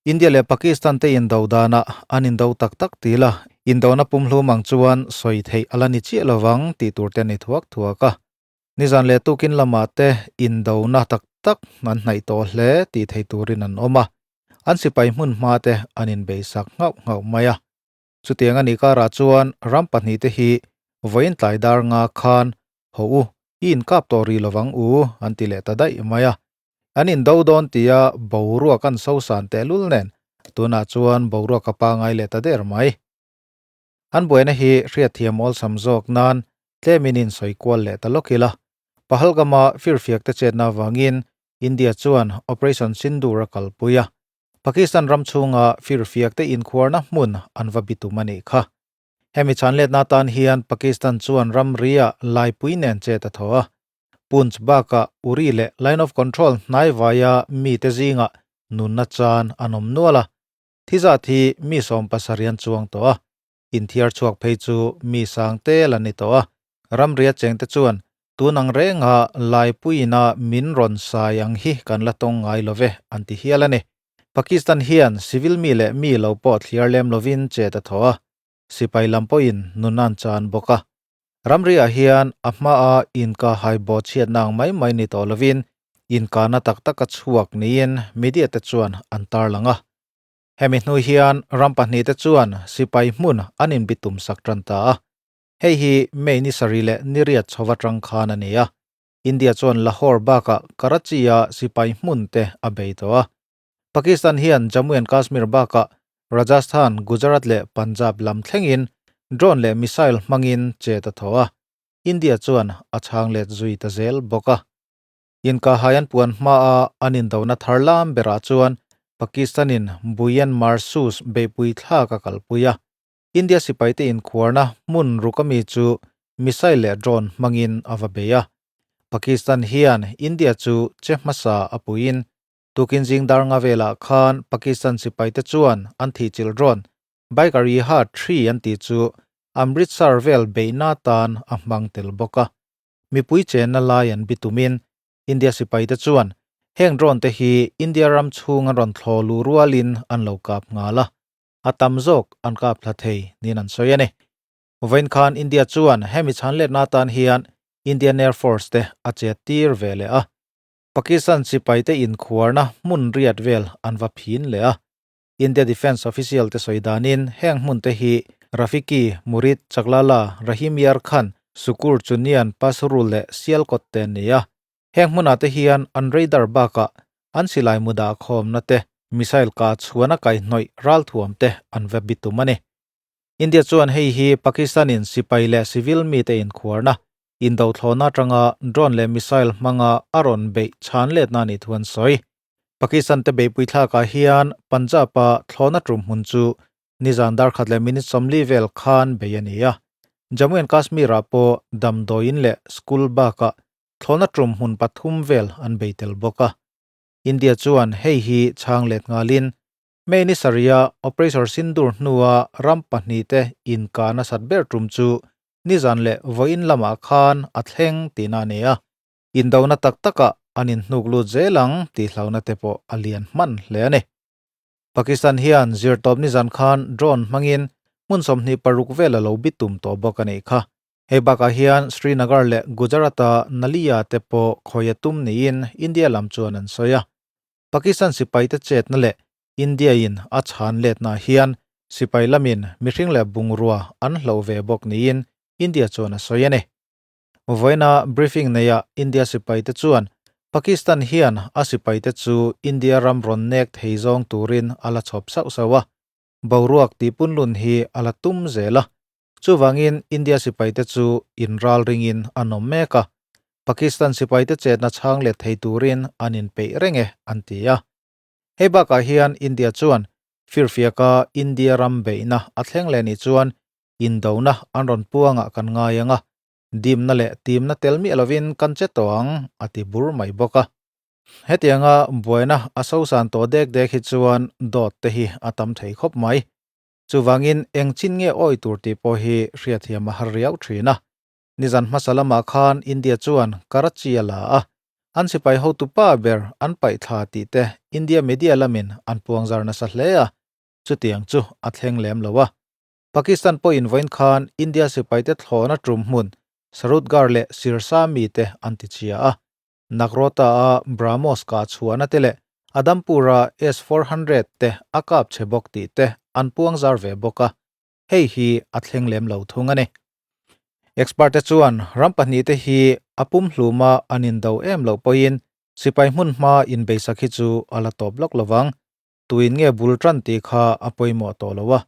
India leh Pakistan te indo danah an indo tak tak ti la, indona pumhlum ang chuan sawi theih a la ni chiah lovang tih tur te a ni thuak thuak a. Nizan leh tukin lamah te indona tak tak an hnaih tawh hle tih thei turin an awm a, an sipai hmun hma te an inbeisak nghauh nghauh mai a. Chutiang a nih karah chuan ram pahnihte hi vawiin tlai dar nga khan haw u, i inkap tawh rih lovang u an ti leh ta daih mai a. An indo dawn tia boruak an sosan tehlul nen tunah chuan boruak a pangai leh ta der mai. An buaina hi hriatthiam awlsam zawk nan tlemin insawi kual leh ta lawk ila. Pahalgama firfiakte chetna avangin India chuan Operation Sindoor a kalpui a. Pakistan ram chhunga firfiakte inkhuarna hmun an va bitum a nih kha. Hemi chhanletna atan hian Pakistan chuan ramria laipui nen chet a thaw a. Poonch bakah Uri leh Line of Control hnai vaia mite zingah nunna chan an awm nual a. Thi zat hi mi 70 an chuang tawh a. Inthiar chhuak phei chu mi sang tel an ni tawh a. Ramria chengte chuan tun ang renga laipuiina min rawn sai ang hi kan la tawng ngai lo ve an ti hial a ni. Pakistan hian civil mi leh mi lo pawh thliar lem lovin chet a thaw a, sipai lam pawhin nun an chan bawk a. Ramriah hian a hmaa inkahhai bawhchhiatna ang mai mai ni tawh lovin inkahna tak tak a chhuak niin media te chuan an tarlang a. Hemi hnu hian ram pahnihte chuan sipai hmun an inbitum sak tan ta a. Hei hi May ni sarih leh ni riat chhova tang khan a ni a. India chuan Lahore bakah Karachi-a sipai hmun te a bei tawh a. Pakistan hian Jammu and Kashmir bakah Rajasthan, Gujarat leh Punjab lam thlengin drone leh missile hmangin chet a thaw a, India chuan a chhang let zui ta zel bawk a. Inkahhai an puan hmaa an indona thar lam berah chuan Pakistan-in Buyan Marsus beihpui thlak a kalpui a, India sipaite inkhuarna hmun ruk ami chu missile leh drone hmangin a va bei a. Pakistan hian India chu che hmasa a puiin Tukin zing dar nga velah khan Pakistan sipaite chuan an thihchilh rawn Biker Iha 3 an tih chu Amritsar vel beihna tan a hmang tel bawk a. Mipui chenna lai an bitumin India sipaite chuan heng drone te hi India ram chhung an rawn thlaw lu rualin an lo kap nghal a, a tam zawk an kap thla thei niin an sawi a ni. Vawiin khan India chuan hemi chhanletna atan hian Indian Air Force te a chet tir ve leh a. Pakistan sipaite inkhuarna hmun riat vel an va phin leh a. India Defence official te sawi danin heng hmun te hi Rafiqi, Murid, Chaklala, Rahim Yar Khan, Sukur, Chunian, Pasrur leh Sialkot te an ni a. Heng hmunah te hian an radar bakah an silai mu dah khawmna te, missile kah chhuana kaihnawih ralthuam te an va bitum a ni. India chuan hei hi Pakistan-in sipai leh civil mite inkhuarna, indothlawhna atanga drone leh missile hmanga a rawn beih chhan letna a nih thu an sawi. Pakistan te beihpui thlakah hian Punjab-a thlawhna tum hmun chu nizan dar khat leh minute 40 vel khan bei a ni a. Jammu and Kashmir-ah pawh damdawiin leh school bakah thlawhna tum hmun pathum vel an bei tel bawk a. India chuan hei hi chhang let nghalin May ni sarih-a Operation Sindoor hnua ram pahnihte inkah nasat ber tum chu nizan leh vawiin lamah khan a thleng tihna a ni a. Indona tak takah an inhnuk lut zel ang tih hlauhna te pawh a lian hman hle a ni. Pakistan hian zirtawp nizan khan drone hmangin hmun 26 vel a lo bitum tawh bawk a nih kha. Hei bakah hian Srinagar leh Gujarat-a Naliya te pawh khawi a tum niin India lam chuan an sawi a. Pakistan sipaite chetna leh India-in a chhan letna hian sipai lamin mihring leh bungrua an hloh ve bawk niin India chuan a sawi a ni. Vawiina briefing neia India sipaite chuan Pakistan hian a sipaite chu India ram rawn nek thei zawng turin a la chhawp sauh sauh a, boruak tihpunlun hi a la tum zel a. Chuvangin India sipaite chu inral ringin an awm mek a, Pakistan sipaite chetna chhang let thei turin an inpeih reng e, an ti a. Hei bakah hian India chuan firfiaka India ram beihna a thleng leh nih chuan indona an rawn puangah kan ngai ang a, dimna leh timna tel miah lovin kan che tawh ang, a ti bur mai bawk a. Hetianga buaina a sosan tawh dek dek hi chuan dawt te hi a tam thei khawp mai. Chuvangin eng chin nge awi tur tih pawh hi hriatthiam a har riau thin a. Nizan hmasa lamah khan India chuan Karachi a la a. An sipai hotu pa ber an paih thla tih te India media lamin an puangzar nasa hle a, chutiang chu a thleng lem lo a. Pakistan pawhin vawiin khan India sipaite thlawhna tum hmun Sarutgarh leh Sirsa mite an ti chhia a. Nagrota-a BrahMos kah chhuahna te leh Adampur-a S-400 te a kap chhe bawk tih te an puangzar ve bawk a, hei hi a thleng lem lo thung a ni. Expert te chuan ram pahnihte hi a pumhluma an indo em loh pawhin sipai hmun hma inbeisak hi chu a la tawp lawk lo vang. Tuin nge bul tan tih kha a pawimawh tawh lo a,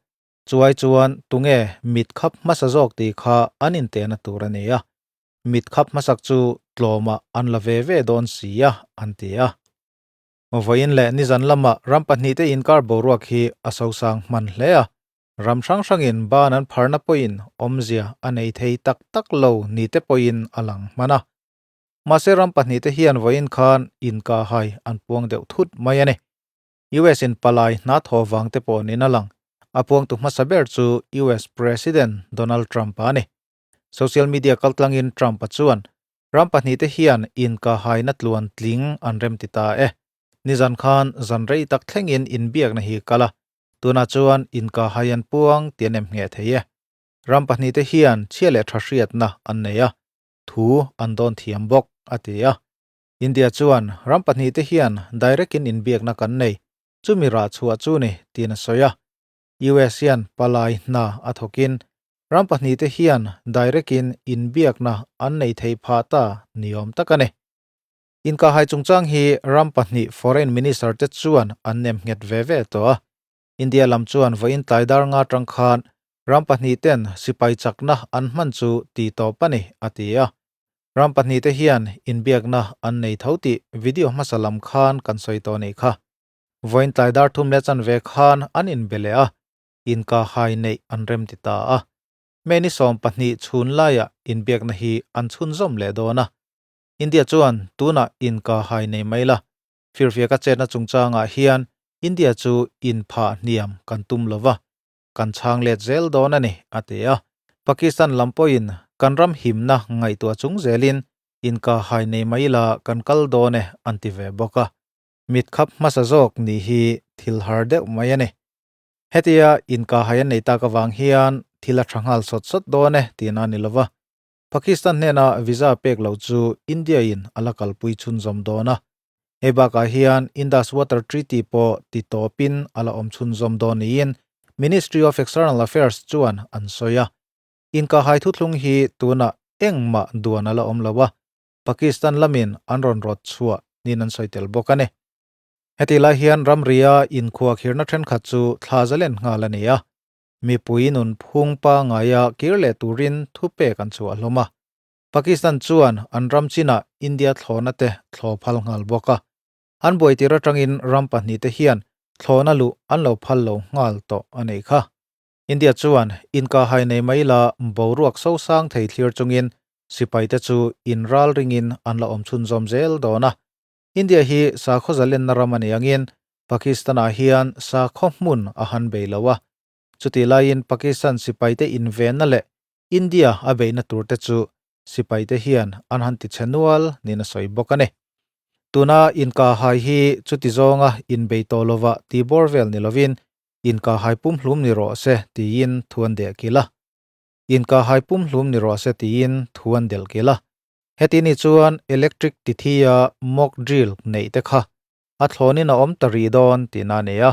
chuai chuan tunge mit khap hmasa zawk tih kha an intehna tur a ni a. Mit khap hmasak chu tlawmah an la ve ve dawn si a, an ti a. Vawiin leh nizan lamah ram pahnihte inkar boruak hi a sosang hman hle a, ram hrang hrangin ban an pharna pawhin awmzia a nei thei tak tak lo ni te pawhin a lang hman a. Mahse ram pahnihte hian vawiin khan inkahhai an puang deuh thut mai a ni. US in palai hna thaw vang te pawh niin a lang. A puangtu hmasa ber chu US President Donald Trump-a a ni. Social media kaltlangin Trump-a chuan ram pahnihte hian inkahaina tluan tling an rem ti ta e. Nizan khan zan rei tak thlengin inbiakna hi kal a, tunah chuan inkahai an puang tih an em ngheh thei e. Ram pahnihte hian chhia leh tha hriatna an nei a, thu an dawn thiam bawk, a ti a. India chuan ram pahnihte hian direct-in inbiakna kan nei, chumi rah chhuah chu ni, tiin a sawi a. US hian palai hna a thawkin Ram pahnihte hian direct-in inbiakna an nei thei phah ta ni awm tak a ni. Inkahhai chungchang hi ram pahnih foreign minister te chuan an nem nghet ve ve tawh a. India lam chuan vawiin tlai dar nga tang khan ram pahnih ten sipai chakna an hman chu ti tawp a ni, a ti a. Ram pahnihte hian inbiakna an nei tho tih video hmasa lam khan kan sawi tawh nih kha. Vawiin tlai dar thum leh chanve khan an inbe leh a. Inkahhai neih an rem ti ta a. May ni 12 chhun laiah inbiakna hi an chhunzawm leh dawn a. India chuan tunah inkahhai nei mai la. Firfiaka chetna chungchangah hian India chu inphah hniam kan tum lo va, kan chhang let zel dawn a ni, a ti a. Pakistan lam pawhin kan ram himna ngaihtuah chung zelin inkahhai nei mai la kan kal dawn e an ti ve bawk a. Mitkhap hmasa zawk nih hi thil har deuh mai a ni. Hetia inkahhai an nei tak avang hian thil a tha nghal sawt sawt dawn e tihna a ni lo va. Pakistan hnena visa pek loh chu India-in a la kalpui chhunzawm dawn a. Hei bakah hian Indus Water Treaty pawh ti tawpin a la awm chhunzawm dawn niin Ministry of External Affairs chuan an sawi a. Inkahhai thuthlung hi tunah engmah duan a la awm lo a, Pakistan lamin an rawn rawt chhuah niin an sawi tel bawk a ni. Heti lai hian ramria inkhuakhirna thenkhat chu thla zalen nghal a ni a, mipui nunphung pangaia kir leh turin thupek an chhuah hlawm a. Pakistan chuan an ram chinah India thlawhna te thlaw phal nghal bawk a. An buaitir atangin ram pahnihte hian thlawhna luh an lo phal lo nghal tawh a neih kha. India chuan inkahhai nei mai la boruak sosang thei thlir chungin sipaite chu inral ringin an la awm chhunzawm zel dawn a. India hi sakhaw zalenna ram a ni angin Pakistan-ah hian sakhaw hmun a han bei lo a. Chutih laiin Pakistan sipaite invenna leh India a beihna turte chu sipaite hian an han tichhe nual niin a sawi bawk a ni. Tuna inkahhai hi chuti zawnga inbei tawh lova tihbawr vel ni lovin inkahhai pumhlum ni rawh se tiin thu an deh kilh a. Inkahhai pumhlum ni rawh se tiin thu an delh kilh a. Heti ni chuan electric tithia mock drill neih te kha a thlawnin a awm ta rih dawn tihna a ni a.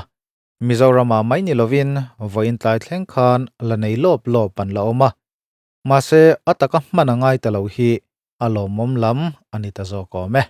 Mizoramah mai ni lovin vawiin tlai thleng khan la nei lawp lawp an la awm a. Mahse a taka hman a ngai ta lo hi a lawmawm lam a ni ta zawk awm e.